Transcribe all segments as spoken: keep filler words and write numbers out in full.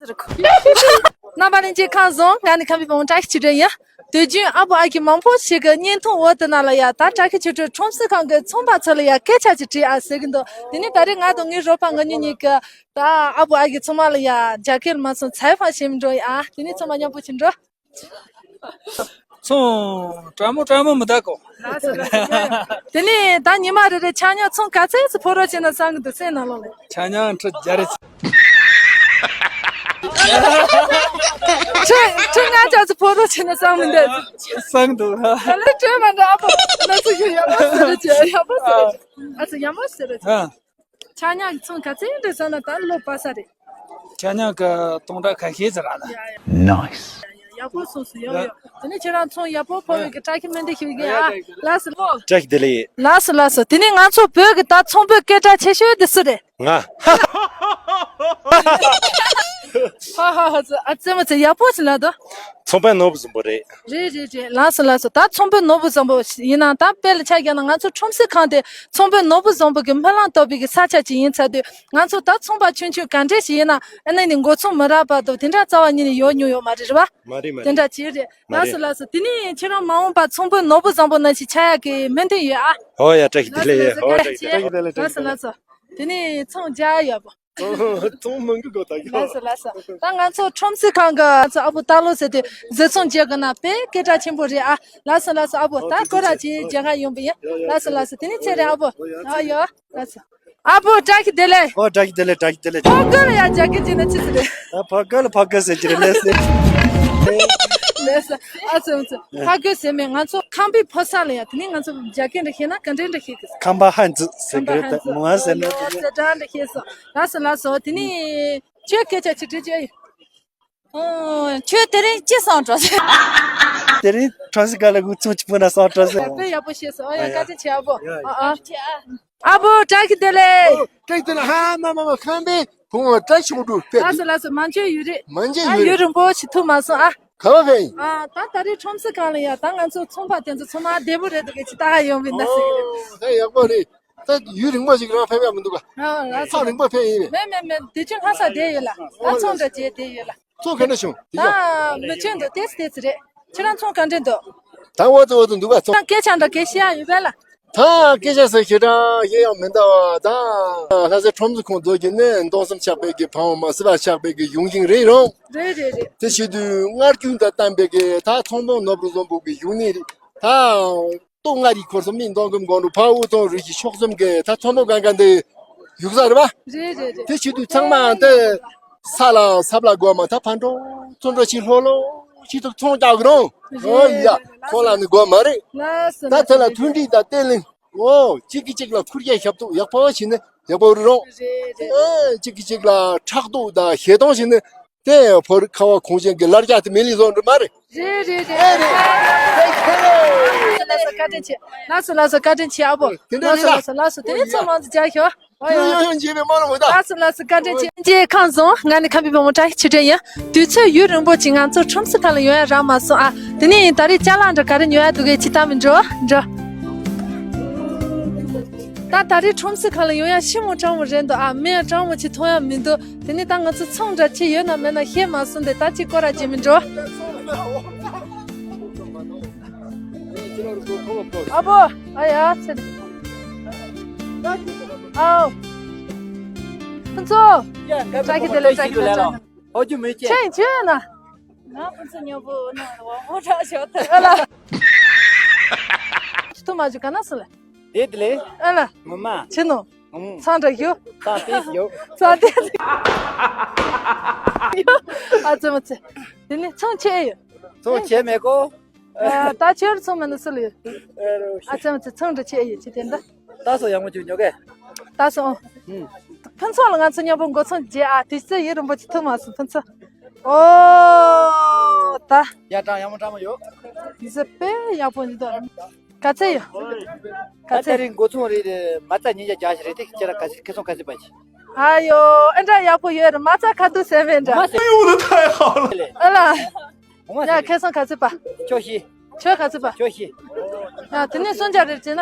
རྣམ་པ་ལྷན་རྒྱས་ཁམས་བཟང་། ང་ནི་ཁམས་པའི་བུ་མོ་བཀྲ་ཤིས་ཆོས་སྒྲོན་ཡིན། དུས་རྒྱུན་ཨ་བུ་ཨ་ཁུ་མང་པོ་ཞིག་གི་བརྙན་ཐུང་འོག་དེ་ནང་ལ་ཡ་ད་བཀྲ་ཤིས་ཆོས་སྒྲོན་ཁྲོམ་གཟིགས་ཁང་གི་ཚོང་པ་ཚོ་ལ་ཡ་སྐད་ཆ་ཅིག་དྲིས་ཨ་ཟེར་གི་འདུག་དེ་ནས་ད་རེས་ང་དང་ངའི་རོགས་པ་ང་གཉིས་གཉིས་ཀྱིས་ད་ཨ་བུ་ཨ་ཁུ་ཚང་མ་ལ་ཡ་རྒྱ་སྐད་མ་སོང་ཚའི་ཧྥང་བྱེད་མི་འགྲོ་ཡ། དེ་ནས་ཚང་མ་མཉམ་པོ་ཅིག་འགྲོ། ཚོང་། དྲ་མོ་དྲ་མོ་མི་ད་གོ། དེ་ནས་ད་ཉི་མ་རེ་རེ་ཆ་སྙོམས་ཚོང་ག་ཚད་ཙམ་ཕོ་རོག་བྱས་ན་བསམ་གི་འདུག་སེམས་ནང་ལོགས་ལ། ཆ་སྙོམས་ཁྲི་བརྒྱ་རེ། ཁྲི་ཁྲི་ལྔ་བརྒྱ་ཙམ་ཕོ་རོག་བྱས་ན་བསམ་མི་འདུག་བསམ་འདུག་ཧ། ད་ལོ་གྲོས་མ་འདྲ་ཨ་ཕོ་ན་ཚོ་ཡོད་ཡག་པོ་ཟེར་རེད་ཅེ་ཡག་པོ་ཟེར་རེད་ཅེ། ཨ་ཚོ་ཡག་མོ་ཟེར་རེད་ཅེ། ཨ། ཆ་སྙོམས་ཀྱི་ཚོང་ག་ཚད་རེད་ཟེར་ན་ད་ལོ་པ་ས་རེད། ཆ་སྙོམས་ཀྱི་སྟོང་ཕྲག་ཁ་ཤས་ཙམ་རག་ལ། ཡ་ཡ། Nice. ཡག་པོ་སོང་སོང་ཡོ་ཡོ། དེ་ནས་ཁྱེད་རང་ཚོང་ཡག་པོ་ཕོ་བའི་གི་བཀྲ་ཤིས་སྨོན་འདུན་ཞུ་གི་ཡ། ལགས་སོ་ལོ། བཀྲ་ཤིས་བདེ་ལེགས། ལགས་སོ་ལགས་སོ། དེ་ནས་ང་ཚོ་བོད་ཀྱི་ད་ཚོང་པའི་སྐད་གྲགས་ཆེ་ཤོས་དེ་སུ་རེད། ང་། ཧ་ཧ་ཧ་ཚོ་ཨ་ཙེ་མ་ཚེ་ཡག་པོ་ཞིག་ལ་དོ། ཚོང་པའི་ནོར་བུ་བཟང་པོ་རེད། རེད་རེད་རེད། ལགས་སོ་ལགས་སོ། ད་ཚོང་པའི་ནོར་བུ་བཟང་པོ་ཡིན་ན་ད་དཔེ་ལ་ཆ་བཞག་ན་ང་ཚོ་ཁྲོམ་གཟིགས་ཁང་དེ་ཚོང་པའི་ནོར་བུ་བཟང་པོ་གི་སྨོན་ལམ་བཏབ་པའི་གི་ས་ཆ་ཅིག་ཡིན་ཚར་དུས་ང་ཚོ་ད་ཚོང་པ་ཆུང་ཆུང་ག་འདྲས་ཞིག་ཡིན་ན་ཨ་ནི་ནི་འགོ་ཚོང་མི་རག་པ་དང་དེ་འདྲ་རྩ་བ་ཉིད་ནས་ཡོད་མྱོང་ཡོད་མ་རེད་རེད་བ། མ་རེད་མ་དེ་རེད། འདྲ་ཅིག་རེད། མ་ལགས་རེད། སོ་ལགས་སོ། དེ་ནས་ཁྱེད་རང་མ་འོངས་པ་ཚོང་པའི་ནོར་བུ་བཟང་པོ་ནང་བཞིན་ཆགས་ཡག་གི་སྨོན་འདུན་ཡོད་ཨ། ཧོ་ཡ་བཀྲ་ཤིས་བདེ་ལེགས་ཡ། ཧོ་བཀྲ་ཤིས་བདེ་ལེགས། ལགས་སོ་ལགས་སོ། དེ་ནས་ཚོང་རྒྱག་ཡག་པོ། ཚོང་མང་གི་གོ་ད་གི། ལགས་སོ་ལགས་སོ། ད་ང་ཚོ་ཁྲོམ་གཟིགས་ཁང་གི་ང་ཚོ་ཨ་བུ་སྟག་ལོ་ཟེར་དུས་བཟོ་ཚོང་བྱེད་དགོས་ན་དཔེ་སྐད་གྲགས་ཆེན་པོ་རེད་ཨ། ལགས་སོ་ལགས་སོ་ཨ་བུ། ད་སྐོར་ར་ཅིག་མཇལ་ཁ་ཡོང་པ་ཡིན། ལགས་སོ་ལགས་སོ། དེ་ནས་ཚེ་རིང་ཨ་བུ། ཨ་ཡོ་ལགས་སོ། ཨ་བུ་བཀྲ་ཤིས་བདེ་ལེགས། ཨོ་བཀྲ་ཤིས་བདེ་ལེགས་བཀྲ་ཤིས་བདེ་ལེགས། ཕོ་རྒོད་ལ་ཡང་རྒྱ་སྐད་བྱས་ན་ཅི་ཟེར་རེད། ཨ་ཕོ་རྒོད་ལ་ཕོ་རྒོད་ཟེར་གྱི་རེད་ལགས་སེ། ལགས་སོ། ཨ་ཙི་ཨ་ཙི། ཕོ་རྒོད་ཟེར་མེད། ང་ཚོ་ཁམས་པའི་ཕོ་གསར་ལ་ཡང་དེ་ནས་ང་ཚོ་རྒྱ་སྐད་འདྲ་ཤེས་ན་ག་འདྲ་འདྲ་ཤེས་གི། ཁམས་པ་ཧན་ཙི་ཟེར་གི་རེད། ད་མོ་ཨ་ཟེར་ན་དེ་ནས་ཟེར་གྲངས་འདྲ་ཤེས་སོ། ལགས་སོ་ལགས་སོ། དེ་ནས་ཁྱོད་སྐད་ཆ་ཅིག་དྲིས་ཅི་ཨེ་ཡོད། ཨོ། ཁྱོད་དེ་རིང་ཅི་སོང་འགྲོ་ཟེར། དེ་རིང་ཁྲོམ་གཟིགས་ཁང་ལ་འུ་ཚོ་གཅིག་པུ་ན་སོང་འགྲོ་ཟེར། དཔེ་ཡག་པོ་ཤེས་སོང་། ཨོ་ཡ། བཀའ་དྲིན་ཆེ་ཨ་བོ། ཨ་ཨ། ཨ་བོ་བཀྲ་ཤིས་བདེ་ལེགས། ཨོ། བཀྲ་ཤིས་བདེ་ལེགས། ཧ་མ་མ་མ་ཁམས་པའི་བུ་མོ་བཀྲ་ཤིས་ཆོས་སྒྲོན་ཕེབས། ལགས་སོ་ལགས་སོ། མ་མཇལ་ཡུན་རིང་། མ་མཇལ་ཡུན་རིང་། ཡུན་རིང་པོ་ཞིག་ཐུག་མ་སོང་ཨ། ག་པར་ཕེབས་ཡིན། ཨ་ད་ད་རེས་ཁྲོམ་གཟིགས་ཁང་ལ་ཡ་ད་ང་ཚོ་ཚོང་པ་དེ་ཚོ་ཚང་མ་བདེ་པོ་རེད་འདུག་གས་ཅིག་ལྟ་ག་ཡོང་བ་ཡིན་ད་ཟེར་གི་རེད། ཨོ་ད་ཡག་པོ་རེད། ད་ཡུན་རིང་པོ་ཞིག་རང་ཕེབས་ཡག་མི་འདུག་ག་ཨ་ལགས་སོ། ཐག་རིང་པོ་ཕེབས་ཡིན་པས། མེད་མེད་མེད། དུས་ཆུང་ལྷ་ས་བསྡད་ཡོད་ལ། ད་ཨོ་ཚོང་འདྲ་བྱས་བསྡད་ཡོད་ལ། ཚོང་ག་འདྲ་བྱུང་། དེ་ད་ཡག་མི་ཆུང་འདུག་ཏེས་ཏེས་རེད། ཁྱེད་རང་ཚོང་ག་འདྲ་འདུག་ད་འོ་ཙི་འོ་ཙི་འདུག་ག་ཚོང་། ད་སྐད་ཆ་འདྲ་སྐད་བཤད་ཡག་ཡོད་པས་ལ། ད་སྐད་ཆ་ཟེར་ཞེ་དྲག་ཡོད་ཡག་མི་འདུག་ད་ལྷ་སའི་ཁྲོམ་གཟིགས་ཁང་བཟོ་རྒྱུ་ནི་སྟོང་གསུམ་ཆགས་པའི་གི་ཕ་བོང་མ་སྲིད་པ་ཆགས་པའི་གི་གཞུང་ཤིང་རེད་རུང་། རེད་རེད་རེད། དེ་བྱེད་དུས་སྔར་རྒྱུན་དང་བསྟན་པའི་གི་ད་ཚོང་དཔོན་ནོར་བུ་བཟང་པོ་གི་གཞུང་ནི་རེད་ད། སྟོད་མངའ་རིས་འཁོར་གསུམ་གླིང་མདོ་ཁམས་སྒང་དྲུག་ཕར་དབུས་གཙང་རུ་བཞི་ཕྱོགས་གསུམ་གྱི་ད་ཚོང་དཔོན་སྒང་ག་འདི་ཡོད་ས་རེད་པ། རེད་རེད་རེད། དེ་བྱེད་དུས་ཚང་མ་འདི་ས་ལ་སབ་ལ་སྒོ་མ་ད་ཕར་འགྲོ་ཚུར་འགྲོ་ཞིག་ལྷོ་ལྷོ་ཞིག་ཐུག་ཚོང་རྒྱག་གི་རུང་། ཨོ་ཡ། ཁོ་ལ་ནི་དགོས་མ་རེད། ལགས་སོ། ད་དེ་ལ་མཐུན་སྒྲིལ་དང་བརྟན་ལྷིང་། ཨོ་གཅིག་གིས་གཅིག་ལ་ཁུར་རྒྱ་ཞབས་ཏོག་ཡག་པོ་བྱས་ནས་ཡག་པོ་རེད་རུང་། རེད་རེད། ཨེ་གཅིག་གིས་གཅིག་ལ་ཕྲག་དོག་དང་ཞེ་སྡང་བྱས་ནས། དེ་ཕོ་རིགས་ཁ་བ་གངས་ཅན་གྱི་ལར་རྒྱ་དེ་མི་ལི་བཟོ་འདྲ་མ་རེད། རེད་རེད་རེད། ཨེ་རེད། ལགས་སོ་ལགས་སོ། བཀའ་དྲིན་ཆེ། ལགས་སོ་ལགས་སོ། བཀའ་དྲིན་ཆེ་ཨ་བོ། དེ་འདྲ་ལགས་སོ་རེད་ལགས་སོ་ལགས་སོ། དེ་ནས་ཚོ་མང་དུ་རྒྱག་ཤོག་ཨོ་ཡོ་ཡོ་ཡོ་འཇིགས་པའི་མ་ལ་མོ་ད། ལགས་སོ་ལགས་སོ། བཀའ་དྲིན་ཆེ། ཁྱེད་ཁམས་བཟང་། ང་ནི་ཁམས་པའི་བུ་མོ་བཀྲ་ཤིས་ཆོས་སྒྲོན་ཡིན། དུས་ཚོད་ཡུན་རིང་པོ་ཅིག་ང་ཚོ་ཁྲོམ་གཟིགས་ཁང་ལ་ཡོང་ཡ་རག་མ་སོང་ཨ། དེ་ནས་ཡིན་ད་རེས་ཅ་ལག་འདྲ་ག་རེ་ཉོ་ཡ་འདུག་གས་ཅིག་ལྟ་མི་འགྲོ་འགྲོ། ད་ད་རེས་ཁྲོམ་གཟིགས་ཁང་ལ་ཡོང་ཡ་ཞེ་མོ་གྲང་མོ་རེད་འདུག་ཨ། མི་ཡང་གྲང་མོ་ཅིག་མཐོང་ཡ་མི་འདུག་དེ་ནས་ད་ང་ཚོ་ཚོང་འདྲ་ཅིག་ཡོད་ན་མེད་ན་ཤེས་མ་སོང་སྟེ་ད་ཅིག་སྐོར་ར་བྱེད་མི་འགྲོ། ཨ་བོ། ཨ་ཡ་ཚེ། ཨའོ། ཕུན་ཚོགས། བཀྲ་ཤིས་བདེ་ལེགས། བཀྲ་ཤིས་བདེ་ལེགས། ཨོ་རྒྱུ་མི་ཆེ། ཆེ་ཆེ་ན། ང་ཕུན་ཚོགས་མཉམ་པོ་ན་བ་མོ་ཁྲ་ཞོ་ཐལ། ཨ་ལ། ཐུ་མ་ཇུ་ག་ན་སུ་ལ། དེ་དེ་ལེ། ཨ་ལ། ངོ་མ། ཆེ་ནོ། ཨུམ། ཚང་འདྲ་ཞུ། ཚང་དེ་ཡོད། ཚང་དེ། ཨ་ཙི་མ་ཙི། དེ་ནི་ཚང་ཆེ་ཡོད། ཚང་ཆེ་མེད་གོ། ཨ། ད་ཁྱོད་ཚང་མ་ནི་སུ་ལ་ཡོད། ཨ་ཙི་མ་ཙི། ཚང་འདྲ་ཆེ་ཡོད་ཅི་དེ་འདྲ། ད་སོ་ཡག་མོ་ཅིག་ཉོ་གས། ད་སོ། ཨུམ། ཕུན་ཚོགས་ལ་ང་ཚོ་མཉམ་པོ་འགོ་ཚོང་རྒྱག་ཨ། དེ་ཚོ་ཡུན་རིང་པོ་ཅིག་ཐུག་མ་སོང་ཕུན་ཚོགས། ཨོ། ད། ཡ་གྲང་ཡག་མོ་གྲང་མོ་ཡོད། དེ་ཚོ་དཔེ་ཡག་པོ་འདུག་ག་ཚད་ཡོད། ག་ད་ཚད། དེ་རིང་འགོ་ཚོང་རེད་དེ་མ་རྩ་ཉིས་བརྒྱ་བརྒྱ་ཞིག་རེད་དེ་ཁྱེད་རང་ག་ཚད་ཁེ་སོང་ག་ཚད་པ་ཞིག་ཨ་ཡོ། ཨེ་འདྲ་ཡག་པོ་ཡོད་རེད། མ་རྩ་ཁ་ཐུག་ཟེར་མེད་འདྲ། ཨ་ལ། ཡ་ཁེ་སོང་ག་ཚད་པ། ཁྱོད་ཤི། ཁྱོད་ག་ཚད་པ། ཁྱོད་ཤི། ཡ་དེ་ནས་སོང་ཇ་རེད་ཅེ་ན།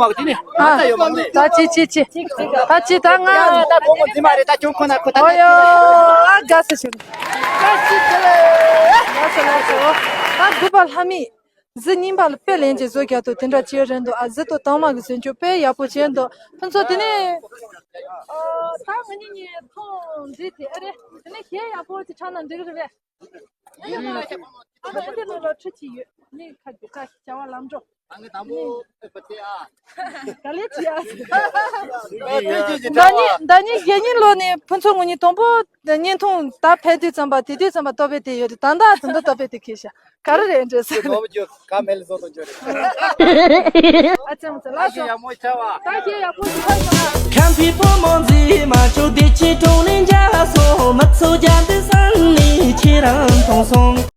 མ་གི་དེ་ནི་ཨ། ད་ཡོད་མ་ནི། ད་ཅི་ཅི་ཅི། ད་ཅི་ད་ང་། ད་གོང་མ་འཛིན་མ་རེད། ད་ཁྱོད་ཁོ་ན་ཁོ་ད། ཨོ་ཡོ། ཨ་དགའ་ས་བྱུང་། ལགས་སོ་ལགས་སོ། ད་དགུ་པ་ལྷ་མི། གཟི་རྙིང་པ་ལ་དཔེ་ལེན་གྱི་བཟོ་རྒྱག་ཏུ་དེ་འདྲ་བྱེད་རན་འདུག་ཨ། གཟི་དང་དྭངས་མ་གི་བཟོ་བཅོས་དཔེ་ཡག་པོ་བྱས་འདུག་ཕུན་ཚོགས། དེ་ནས་ཨ། ད་ང་གཉིས་གཉིས་མཐོང་འདི་དེ་ཨ་རེད། དེ་ནས་གཞས་ཡག་པོ་ཅིག་འཁྲབ་ན་འགྲིག་རེད་པས། ཨ་ནི་འདི་ནང་ལ་ཁྲི་ཅིག་ཡོད། ནི་ཁ་གི་ཁ་བྱ་བ་ལམ་འགྲོ། ཨ་ནི་དང་པོ་ཨེ་པ་ཏེ་ཨ། ག་ལེ་ཅི་ཨ། ཟླ་ཉིན་ཟླ་ཉིན་གཞེས་ཉིན་ལོ་ནས་ཕུན་ཚོགས་ངོ་ཉིད་དང་པོ་བརྙན་ཐུང་ད་ཕེབས་དུས་ཙམ་པ་དེ་དུས་ཙམ་པ་ཏོ་པེ་དེ་ཡོད་རེད། ད་ལྟ་ཙམ་ད་ཏོ་པེ་དེ་ཁེ་ཤ་ག་རེ་རེད་འདྲ་ཟེར། ནོར་བུ་རྒྱུ་ག་མེད་ལ་བཟོ་དང་འཇོ་རེད། ཨ་ཙམ་ཙམ་ལ་ཨ་ཞེ་ཡ་མོ་ཆ་བ། ད་ཞེ་ཡ་པོ་ཞིག་ཧ་ཡོང་ན། ཁམས་པའི་བུ་མོ་མཛེས་མ་ཁྱོད་བདེ་སྐྱིད་གྲོང་ནས་འཇགས་སོང་། མི་ཚོ་རྒྱ་འདི་སང་ནས་ཁྱེད་རང་མཐོང་སོང་།